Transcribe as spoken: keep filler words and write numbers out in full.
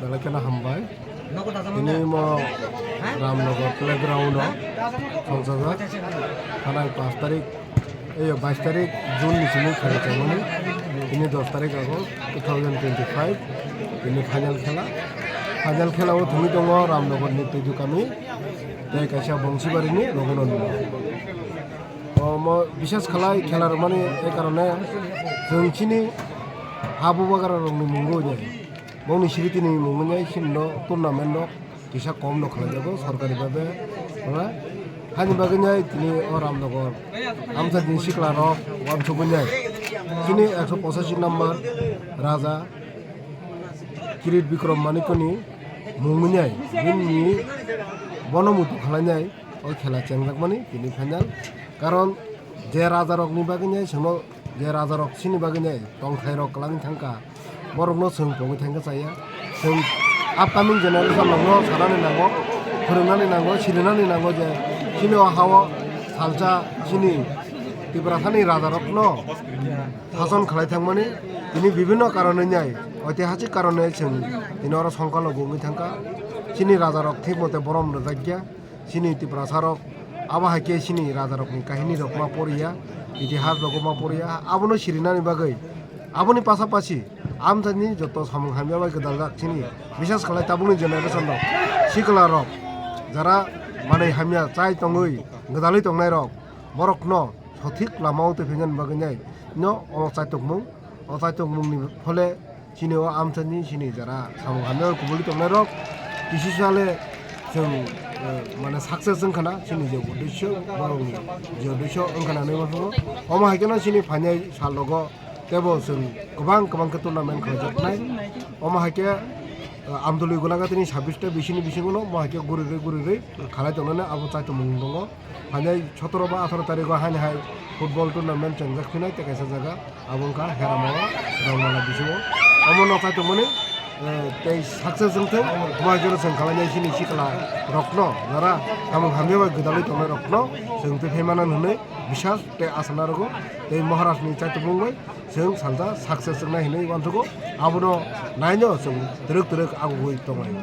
Belai kheno hambai. Tini mo Ramnagar playground o songchajak. Hanang pash tarik, eh, bais tarik June ni simi khela chamani. Tini dos tarik August two thousand twenty-five. Tini final khela. Final khela o thungwi tongo Ramnagar ni Tuidu kami. Tei kaisa Bongsibari ni Raghunath ni. Omo bisas khalai khela rwmani, e karone chwng chini ha bubagra rokni mungo de. Bongni siriti ni mung wngnai chini no tournament no kisa kom no khlai jago sorkari babe. Ora hani bagwi nai tini o Ramnagar amsa ni sikla rok wansugwi nai chini ekso pochashi number Raja Kirit Bikram Manikya ni mung wngnai bini bono muitu khlai nai o khela chengjak mani tini final. Karon je raja rok ni bagwi nai chwng no je rajarok chini bagwi nai tongthai rok kwlangwi thangkha, borokno chwng pogwi thangkha chaya. Chwng upcoming generation rokno sanani nango, phwrwngnani nango, sirinani nango je chini o hao salsa chini Tiprasani rajarokno sason khlai thangmani tini bibhinno karonwi nai, oitihasik karonwi chwng tini oro songkalo bo wngwi thangkha. Chini rajarok thik mote borom rwjakya. Chini Tiprasa rok abo hai khe chini raja rok ni kahini rok ma poriya, itihas rok ma poriya, abono sirinani bagwi aboni pasapasi amchaini joto samung hamya bai gwdaljak chini bisas khlai tabukni generation rok sikla rok jara manwi hamya chai tongwi gwdalwi tongnai rok borokno sothik lama o twi phainani bagwi nai no omo chai tongmung. O chaitok mungni phole chini o amchaini chini jara samung hamya kubuli tongnai rok kisi sale chwng, eh, mane success wngkhana chini je uddesyo borokni je uddesyo wngkhana hinwi uansukgo. Omo hai kheno chini phainai sal rogo teibo chwng kwbang kwbang khe tournament khlaijaknai. Omo hai khe, eh, Amtwlwi Golagatini sabbish ta bisini bisingo no omo hai khe guri rwi guri rwi khalai tongnani abo chaitok mung tongo. Phainai sotoro ba atharo tarigo haini hai football tournament chengjak phinai tei kaisa jaga abo wngkha Heramao Rongmala bisingo. Omo no kaitor mani, eh, tei success wngthung, bo hai kheno chwng khlainai chini sikla rokno jara samung hamya bai gwdalwi tongnai rokno chwng twi phaimana hwnwi bisas tei asa narogo tei Maharaj ni chaitubung bai chwng salsa success wngnai hwnwi uansukgo. Abono naino chwng twrwk twrwk agugwi tonglai.